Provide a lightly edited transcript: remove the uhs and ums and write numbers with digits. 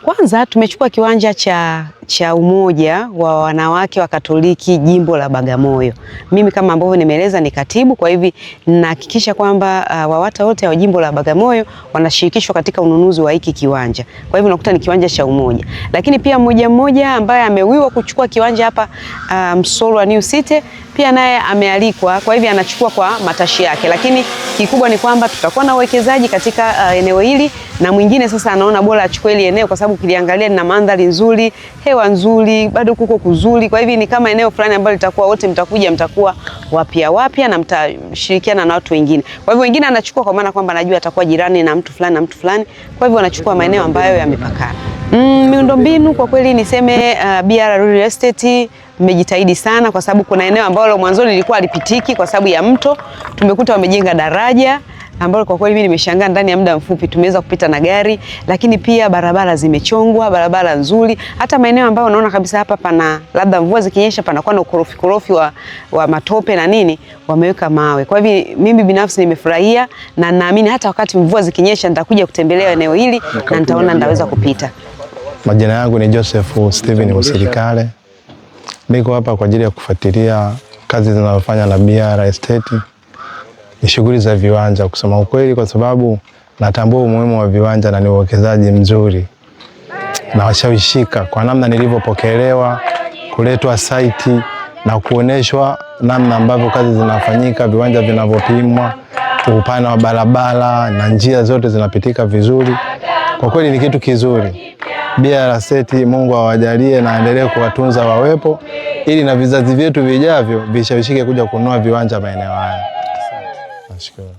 Kwanza tumechukua kiwanja cha Umoja wa Wanawake wa Katoliki Jimbo la Bagamoyo. Mimi kama ambavyo nimeeleza ni katibu, kwa hivi nahakikisha kwamba WAWATA wote wa Jimbo la Bagamoyo wanashirikishwa katika ununuzi wa hiki kiwanja. Kwa hivyo unakuta ni kiwanja cha umoja. Lakini pia mmoja mmoja ambaye amewiwa kuchukua kiwanja hapa Msolwa New City pia naye amealikwa, kwa hivyo anachukua kwa matashi yake. Lakini kikubwa ni kwamba tutakuwa na uwekezaji katika eneo hili, na mwingine sasa anaona bora achukue hili eneo kwa sababu ukiliangalia lina mandhari nzuri, hewa nzuri, bado kuko kuzuri. Kwa hivyo ni kama eneo fulani ambalo litakuwa wote mtakuja, mtakuwa wapya wapya na mtashirikiana na watu wengine. Kwa hivyo wengine anachukua kwa maana kwamba anajua atakuwa jirani na mtu fulani na mtu fulani, kwa hivyo anachukua maeneo ambayo yamepakana. Miundombinu kwa kweli niseme BR Real Estate mmejitahidi sana, kwa sababu kuna eneo ambalo mwanzoni lilikuwa halipitiki kwa sababu ya mto, tumekuta wamejenga daraja ambalo kwa kweli mimi nimeshangaa ndani ya muda mfupi tumeweza kupita na gari, lakini pia barabara zimechongwa, barabara nzuri. Hata maeneo ambayo unaona kabisa hapa pana labda mvua zikinyesha panakuwa na ukorofi korofi wa matope na nini, wameweka mawe. Kwa hivyo mimi binafsi nimefurahia na naamini hata wakati mvua zikinyesha nitakuja kutembelea eneo hili na nitaona nitaweza kupita. Majina yangu ni Joseph Steven Musilikale. Niko hapa kwa ajili ya kufuatilia kazi zinazofanya na BR Estate. Ni shughuli za viwanja kusema ukweli, kwa sababu natambua umuhimu wa viwanja na ni uwekezaji mzuri. Na washawishika kwa namna nilivyopokelewa, kuletwa site na kuoneshwa namna ambavyo kazi zinafanyika, viwanja vinavyopimwa, upana wa barabara na njia zote zinapitika vizuri. Kwa kweli ni kitu kizuri. BR Estate, Mungu awajalie na aendelee kuwatunza wawepo, ili na vizazi vyetu vijavyo vishawishike kuja kununua viwanja maeneo haya. Nashukuru.